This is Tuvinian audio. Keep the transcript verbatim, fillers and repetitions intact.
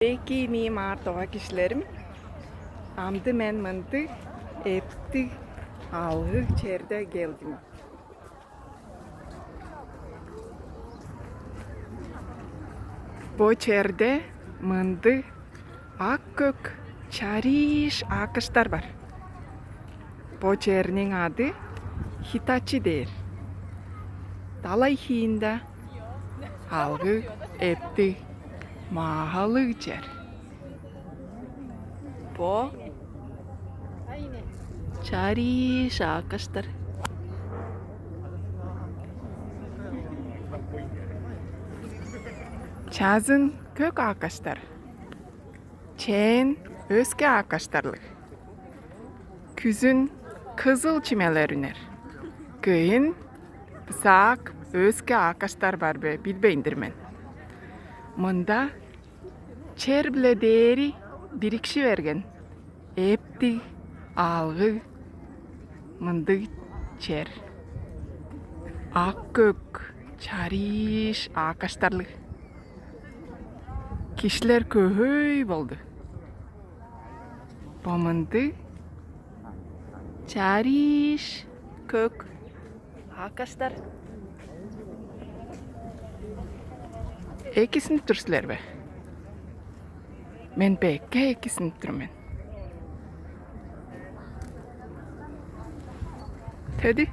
Эки мии маар тыва кижилерим, амды мен мындыг эптиг алгыг черде келдим. Бо черде мындыг ак-көк чарыш аакаштар бар. Бо черниң ады Хитачи дээр. Далай хиинда алгыг эптиг маалыг чер. Бо чарыш аакаштар. Чазын көк аакаштар, чээн өске аакаштарлыг, күзүн кызыл чимелер үнер. Кыйын бысаак өске аакаштар бар бе, билбейн-дир мен. Мында чер-биле дээри бирикши берген. Эптиг, алгыг мындыг чер. Ак-көк чарыш аакаштарлыг. Кижилер көй болду. Бо мындыг чарыш көк аакаштар. Экизинип тур силер бе? Мен бекке экизинип тур мен. Төдү,